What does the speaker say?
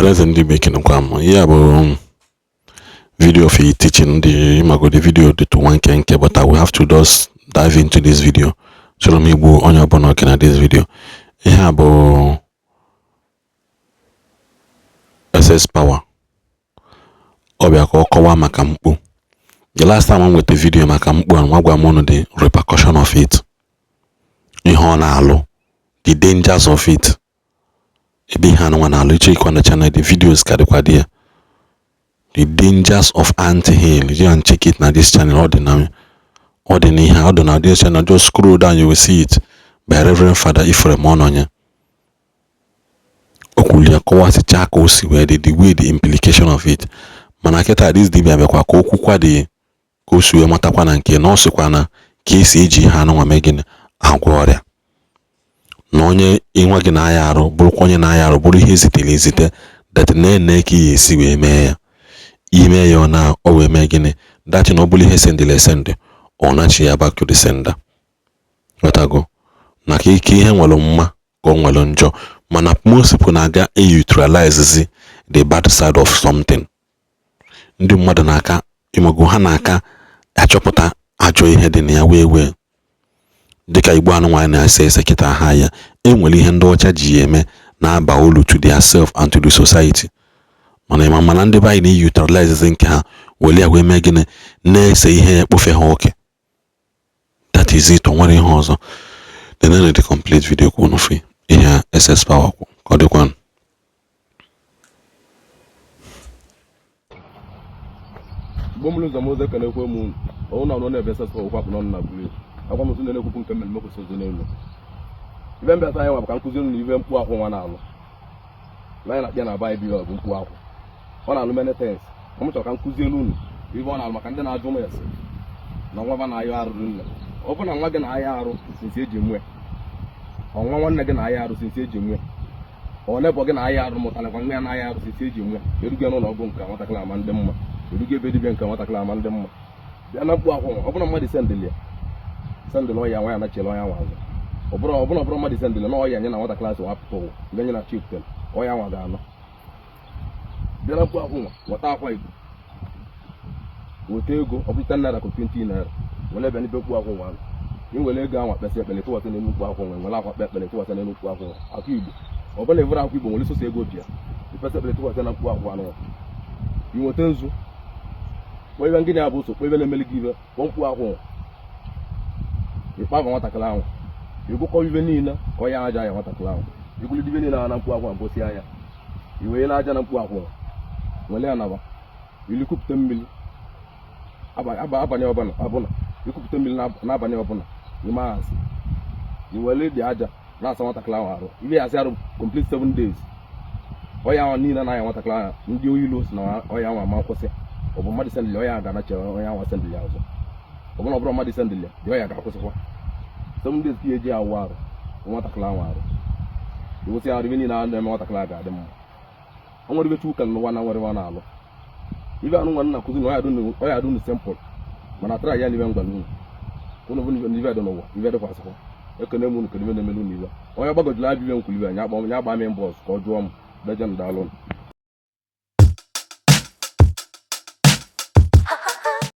Ọhaneze ndị Igbo, ekenekwa m. Ihe a bụ video of a teaching ndị ịmago. The video dị to one nkenke, but I will have to just dive into this video. Chọrọ m igbu onye ọbụla oke na this video. Ihe a bụ SS Power. Ọ bịa ka ọ kọwaa maka mkpu. The last time m nweta video maka mkpu a, nwa gwa m unu the repercussion of it, ihe ọ na-alụ, the dangers of it, ebe ihe anụnwa na-alụ. Ichekwa na channel, the videos ka dịkwa dị ya, the dangers of ant-hill. You can check it na this channel. Ọ dị na, ọ dị n'ihe, ọ dị na this channel. Just scroll down, you will see it, by Reverend Father Ephraim Ononye. O kwuru ya, kọwasịcha ka o si wee dị, the way, the implication of it. Mana kịta, this dibia bịakwa ka o kwukwa dị ka o si wee matakwa na nke na ọ sịkwa na ka esi eji ihe anụnwa mee gịnị, agwọ ọrịa, na onye ịnwa gị na-aya arụ, bụrụkwa onye na-aya arụ, bụrụ ihe ezitere ezite, that na-ene ka ihe esi wee mee ya, ime ya, ọ na ọ wee mee gịnị, that na ọ bụrụ ihe sendịrị esendị, ọ nachi ya back to the sender. Ghọtago na ka ike ihe nwere mma ka ọ nwere njọ, mana most people na-aga neutralize the bad side of something. Ndị mmadụ na-aka ịmago, ha na-aka achọpụta ajọ ihe dị na ya wee dịka igbo anụ nwaanyị na-ese ese kịta ha ya. Enwere ihe ndị ọcha ji ya eme na-aba ulu to their self and to the society, mana ịma mana ndị be anyị na-neutralize nke ha, were ya wee mee gịnị, na-ese ihe ya ekpofe ha oke. That is it. O nwere ihe ọzọ. Then the complete video kwụ unu free ihe SS Power kwụ ka ọ dịkwanụ. Igbo mụrụ ụzọ m ụzọ, ekenekwe m unu. Ọnwụ na ọnụ na-ebe SS Power kwapụ n'ọnụ na buru agwa m sị na-ekwupụ nke mmemme kwesị ozi n'elu ibe mbịata anyị nwa bụ ka nkụzi unu na ibe mkpu akwụ nwa na-alụ na anyị na-akpịa na baịbụl bụ mkpu akwụ. Ọ na-alụ many things. M chọrọ ka m kụzielu unu ibe ọ na-alụ maka ndị na-ajụ m ese na nwa ba na-ayọ arụ nne. Ọ bụ na nwa gị na-aya arụ since eji mue ọnwa, nwanne gị na-aya arụ since eji mue ọ nebọ gị na-aya arụ, mụtarakwa nwa ya na-aya arụ since eji mue, erugo n'ụlọ ọgwụ nke nwatakịrị ama ndị mma, erugo ebe dibịa nke nwatakịrị ama ndị mma. Bịa na mkpu akwụ nwa, ọ bụrụ mmadụ sendịlị ya, sendịlị ọya nwa ya nachere ọya nwa azụ. Ọ bụrụ mmadụ sendịlị na ọya nye na nwatakịrị asị wapụta ụwa ndị nye na chieftain ọya nwa ga-anọ. Bịa na mkpu akwụ nwa, nweta akwa Igbo, weta ego, ọ bụ 10 naira ka 20 naira, were bịa n'ibe mkpu akwụ nwa ahụ. Ị were ego ahụ kpesị ekpere tụwasị n'elu mkpu akwụ nwa, nwere akwa kpe ekpere tụwasị n'elu mkpu akwụ nwa, akwa Igbo. Ọ bụla ịvụrụ akwa Igbo, nwere soso ego bịa ikpesị ekpere tụwasị na mkpu akwụ anụ. Ị nweta nzu, kpọọ ibe ngịnị abụ so, kpọọ ibe na-emeli gị ibe, kpọọ mkpu akwụ nwa, ịkpa nwatakịrị ahụ, ịgụkọ ibe niile ka ọ ya aja ya nwatakịrị ahụ, igwulide ibe niile na mkpu akwụ a mposi anya, i wee na aja na mkpu akwụ nwere ya naba ili kupụta mmiri abalị ọbụla ọbụla ikupụta mmiri n'abalị ọbụla ime asị, i were dị aja na-asa nwatakịrị ahụ arụ. Ibe ya asị arụ complete 7 days, ọya ahụ niile na-aya nwatakịrị ahụ, ndị oyilo si na ọya ahụ ama kwụsị. Ọ bụ mmadụ sendịlị ọya ga-anachi ọya ahụ sendịlị azụ. Ọ bụrụ ọbụrụ mmadụ sendịlị dị, ọya ga-akwụsịkwa. 7 days ka eji awụ arụ nwatakịrị ahụ arụ, iwụsị arụ, ibe niile a na-eme nwatakịrị ahụ ga-adị mma. O nwere ibe Chukwu kere n'ụwa na nwere ọ na-alụ ibe anụ nwa nna akụzi na ọya adụ unu simple, mana tara ya n'ibe ngwala unu unu bụ n'ibe dị n'ụwa, ibe dịkwasịkwa. Ekene m unu. Kedu ibe na-emelu unu ibe? Onye gbagojuru abịa ibe nkwulu ibe nya agba m inbox ka ọ jụọ m. Dejen, daalụ.